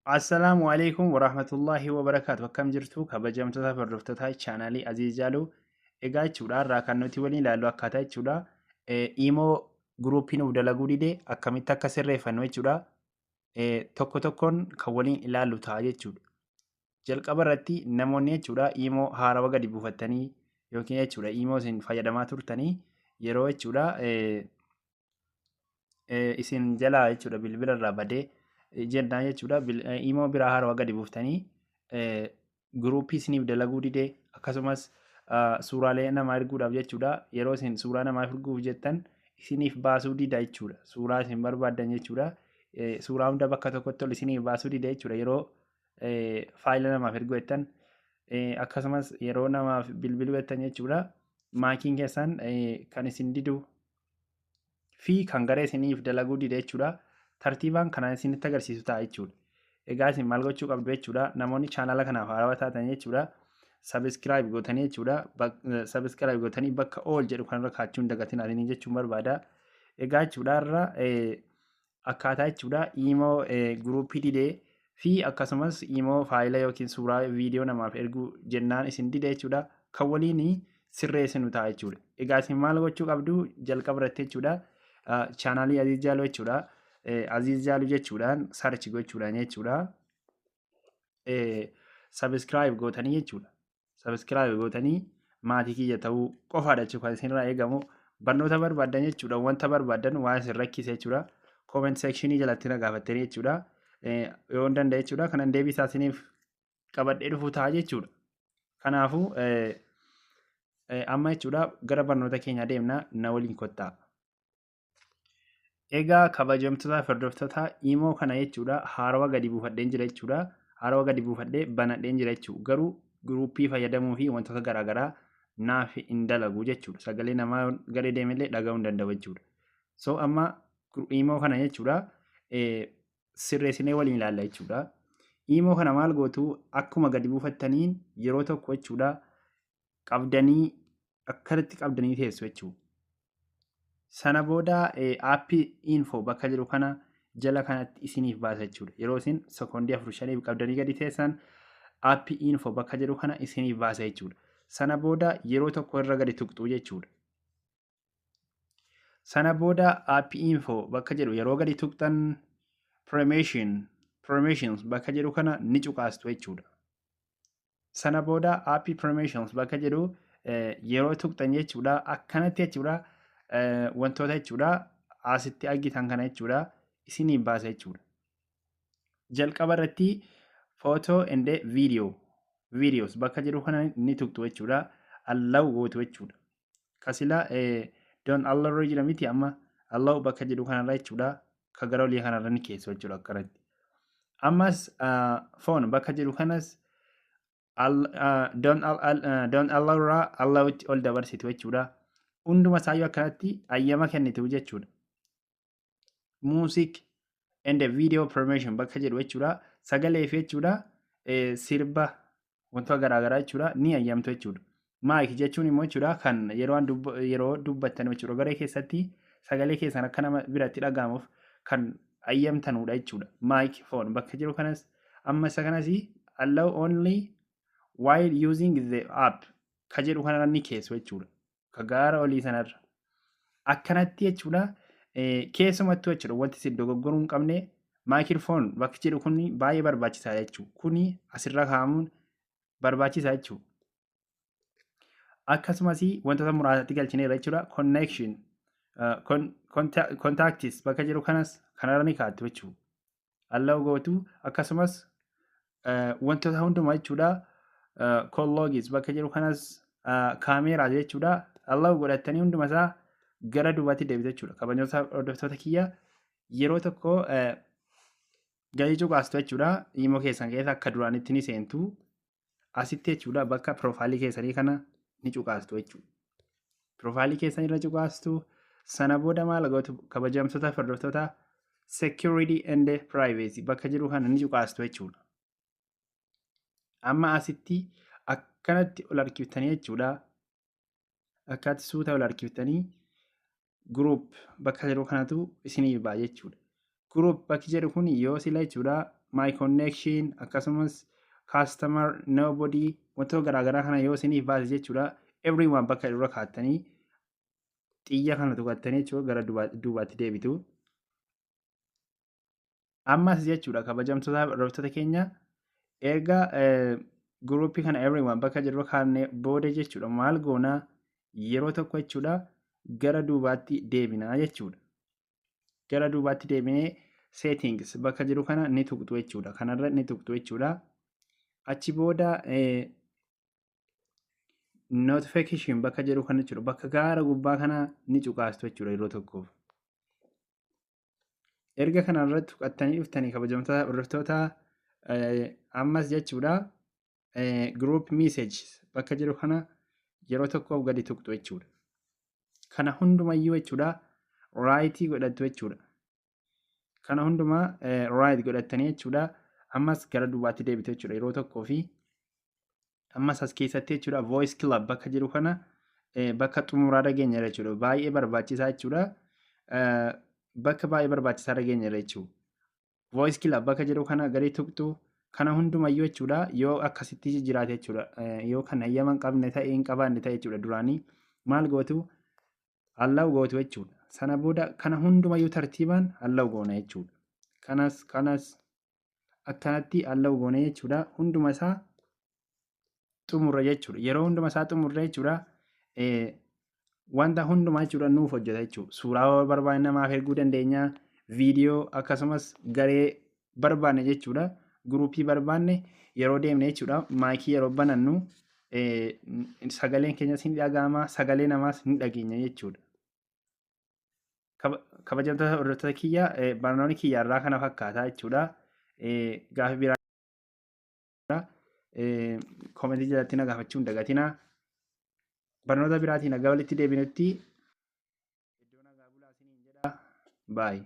Assalaamu alaikum warahmatullahi wabarakaatu. Akkam jirtu, kabajamtoota hordoftoota chaanaalii Aziz Jaaluu? Egaa jechuudha, irraa kan nuti waliin ilaallu akkaataa jechuudha imo groupii nuuf dalaguu dide akkamitti akka sirreeffannu jechuudha. Tokko tokkoon kan waliin ilaallu ta'a jechuudha. Jalqaba irratti namoonni jechuudha imo haarawaa gadi buufattanii yookiin jechuudha imo isin fayyadamaa turtanii yeroo jechuudha isin jalaa jechuudha bilbila irraa badee jennaan jechuudha imo biraa haarawaa gadi buuftanii groupii isiniif dalaguu didee, akkasumas suuraalee namaa erguudhaaf jechuudha yeroo isin suuraa namaaf erguuf jettan isiniif baasuu dida jechuudha. Suuraa isin barbaaddan jechuudha suuraa hunda bakka tokkotti ol isiniif baasuu dida jechuudha yeroo faayila namaaf erguu jettan, akkasumas yeroo namaaf bilbiluu jettan jechuudha miciin keessan kan isin didu fi kan garee isiniif dalaguu dide jechuudha. Tartiibaan kanaan isinitti agarsiisu ta'a jechuudha. Egaa isin maal gochuu qabdu jechuudha? Namoonni chaanala kanaaf haarawaa taatan jechuudha subscribe gootanii jechuudha, subscribe gootanii bakka all jedhu kanarra kaachuu hin dagatin isin jechuun barbaada. Egaa jechuudha, irra akkaataa jechuudha imo groupii didee fi akkasumas imo faayila yookiin suuraa viidiyoo namaaf erguu jennaan isin dide jechuudha kan waliin sirreessinu ta'a jechuudha. Egaa isin maal gochuu qabdu? Jalqaba irratti jechuudha chaanaalii Aziz Jaaluu jechuudha, Aziz Jaaluu jechuudhaan search gochuudhaan jechuudha subscribe gootanii jechuudha. Subscribe gootanii maatii kiyya ta'uu qofaadha jechuudha kan isinirraa eegamu. Barnoota barbaaddan jechuudha, wanta barbaaddan, waan isin rakkise jechuudha comment sectionii jalatti na gaafattanii jechuudha yoo hin danda'e jechuudha kanan deebisaa isiniif qabadhee dhufu ta'a jechuudha. Kanaafuu amma jechuudha gara barnoota keenyaa deemna, na waliin kottaa. Egaa kabajamtoota fi hordoftoota, imo kana jechuudha haarawaa gadi buufadheen jira jechuudha. Haarawaa gadi buufadhee banadheen jira jechuudha. Garuu groupii fayyadamuu fi wantoota garaagaraa naaf hin dalagu jechuudha. Sagalee namaa garee deemellee dhaga'uu hin danda'u jechuudha. So amma imo kana jechuudha sirreessinee waliin ilaalla jechuudha. Imo kana maal gootu? Akkuma gadi buufattaniin yeroo tokko jechuudha qabdanii akkanatti qabdanii teessu jechuudha. Sana booda app info bakka jiru kana jala kanatti isiniif baasa jechuudha. Yeroo isin sekoondii 4 5f qabdanii gadi teessan app info bakka jiru kana isiniif baasa jechuudha. Sana booda yeroo tokko irra gadi tuqxu jechuudha. Sana booda app info bakka jedhu yeroo gadi tuqxan permissions bakka jedhu kana ni cuqaastu jechuudha. Sana booda app permissions bakka jedhu yeroo tuqxan jechuudha akkanatti jechuudha wantoota jechuudha asitti argitan kana jechuudha isiniif baasa jechuudha. Jalqaba irratti photo and videos bakka jedhu kana ni tuqxu jechuudha. Allow gootu jechuudha. Kasila don't allow jira miti, amma allow bakka jedhu kanarra jechuudha ka gara olii kanarra ni keessu jechuudha akkanatti. Ammas phone bakka jedhu kanas don't allow irraa allowtti ol dabarsitu jechuudha. Hunduma isaayyuu akkanatti ayyama kennitu jechuudha. Music and video permission bakka jedhu jechuudha. Sagalee fi jechuudha sirba wantoota garaagaraa jechuudha ni ayyamtu jechuudha. Mic jechuun immoo jechuudha kan yeroo dubbattan jechuudha garee keessatti sagalee keessan akka nama biratti dhaga'amuuf kan ayyamtanudha jechuudha. Mic phone bakka jiru kanas amma isa kanas allow only while using the app ka jedhu kanarra ni keessu jechuudha. Ka gaara olii sanarra. Akkanatti jechuudha keessumattuu jechuudha wanti isin dogoggoruu hin qabne microphone bakki jedhu kun baay'ee barbaachisaadha jechuudha. Kuni asirra kaa'amuun barbaachisaa jechuudha. Akkasumas wantoota muraasatti galchineerra jechuudha. Connection, contacts bakka jedhu kanas kanarra ni kaa'attu jechuudha. Allow gootu, akkasumas wantoota hundumaa jechuudha. Call logs bakka jedhu kanas, kaameeraa jechuudha. Allow godhattanii hunduma isaa gara duubaatti deebitu jechuudha. Kabajamtoota hordoftoota kiyya, yeroo tokko gadi cuqaastu jechuudha. Imo keessan keessa akka duraanitti ni seentu. Asitti jechuudha bakka profileii keessanii kana ni cuqaastu jechuudha. Profileii keessan irra cuqaastu. Sana booda maal gootu, kabajamtoota hordoftoota? Security and privacy bakka jiru kana ni cuqaastu jechuudha. Amma asitti akkanatti ol harkiftanii jechuudha. Akkatti suuta ol harkiftanii group bakka jedhu kanatu isiniif ba'a jechuudha. Group bakki jedhu kun yoo sila jechuudha My connection, akkasumas customer, nobody, wantoota garaagaraa kana yoo isiniif baase jechuudha, everyone bakka dura kaa'attanii xiyya kana tuqattanii jechuudha gara duubaatti deebitu. Ammas jechuudha, kabajamtoota hordoftoota keenya, erga guruupii kana everyone bakka jedhu kaa'annee booda jechuudha, maal goonaa? Yeroo tokko jechuudha gara duubaatti deebinaa jechuudha. Gara duubaatti deebinee settings bakka jiru kana ni tuqxu jechuudha. Kanarra ni tuqxu jechuudha. Achi booda notification bakka jedhu kana jechuudha. Bakka gaara gubbaa kana ni cuqaastu jechuudha yeroo tokkoof. Erga kanarratti tuqattanii dhuftanii, kabajamtoota hordoftoota, ammas jechuudha group message bakka jedhu kana yeroo tokkoof gadi tuqxu jechuudha. Kana hundumayyuu jechuudha right godhattu jechuudha. Kana hundumaa right godhattanii jechuudha ammas gara duubaatti deebitu jechuudha yeroo tokkoo fi ammas as keessatti jechuudha voice club bakka jedhu kana, bakka xumuraa dhageenya jechuudha. Baay'ee barbaachisaa jechuudha. Bakka baay'ee barbaachisaa dhageenya jechuudha. Voice club bakka jedhu kana gadi tuqxu. Kana hundumayyuu jechuudha yoo akkasitti jiraate jechuudha, yoo kan hayyama hin qabne ta'e, hin qabaanne ta'e jechuudha, duraanii maal gootu? Allow gootu jechuudha. Sana booda kana hundumayyuu tartiibaan allow goona jechuudha. Kanas akkanatti allow goone jechuudha. Hunduma isaa xumurra jechuudha. Yeroo hunduma isaa xumurra jechuudha, wanta hundumaa jechuudha nuuf hojjeta jechuudha. Suuraa barbaanne namaaf erguu dandeenya. Viidiyoo, akkasumas garee barbaanne jechuudha. Guruupii barbaanne yeroo deemne jechuudha. Maayikii yeroo banannu sagaleen keenyas ni dhaga'ama. Sagalee namaas ni dhageenya jechuudha. Kabajamtoota hordoftoota kiyya, barnoonni kiyya irraa kana fakkaata jechuudha. Gaaffii biraa koomentii jalatti na gaafachuu hin dagatinaa. Barnoota biraatiin nagaa walitti deebinutti iddoo nagaa bulaa isiniin jedha. Baay'ee.